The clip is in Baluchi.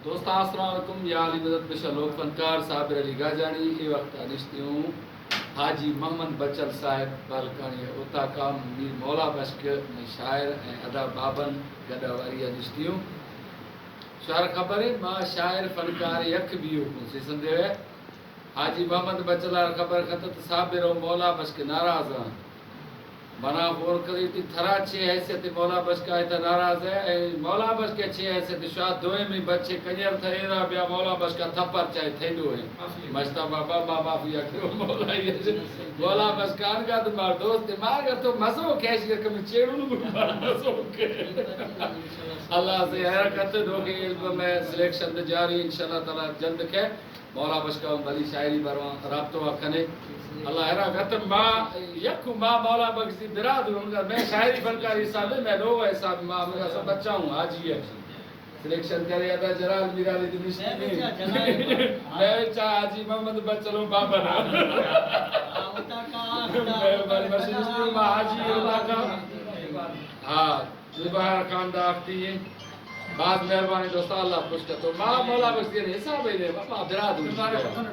دوستاں، السلام علیکم۔ یا علی مدد بشا لوک فنکار صابر علی گاجانی۔ اے وقت نشتی ہوں حاجی محمد بچل صاحب بالکانی اتاقا۔ میر مولا بشک میں شاعر ایں ادا بابن گڈا واری نشتی ہوں۔ شاعر خبر ہے، ما شاعر فنکار یک بیو کن سے سندے ہے۔ حاجی محمد بچلار خبر کتت صابر و مولا بشک ناراض آں۔ منا فون کری تی تھرا چے حیثیت مولا بشکا ایتا ناراض ہے؟ اے مولا بشک چے حیثیت؟ شاہ دوئیں میں بچے کنیر تھا ایرا بیا مولا بشکا تھپر چاہے تھیڈو ہے۔ مشتا بابا، بابا فیا کرو مولا یہ۔ مولا بشکان کا تو مار دوست، مار کا تو مزو کیش کر کمی چیڑو نو مار مزو کے۔ اللہ سے حیرکت دو کے علم میں سلیکشن جاری، انشاءاللہ تعالی جلد کے۔ مولا بشکا ہم بھلی شاعری بروان رابطہ وا کنے۔ اللہ ہرا گت ما یک ما مولا بخش دی براد ہوں، میں شاعری فنکاری حساب ہے، میں لوگ حساب ما میرا سب بچہ ہوں، حاجی ہے۔ سلیکشن کرے ادا جلال میرا علی دمشقی میں۔ میں چا حاجی محمد بچلوں بابا نا۔ میں بھائی مشرشتی ہوں، ما حاجی اللہ کا۔ ہاں۔ زبہر خان داختی ہیں۔ باز مہربانی دوستاں، اللہ خوش کرتو۔ ما مولا بخش دین حساب ہے، ما براد ہوں۔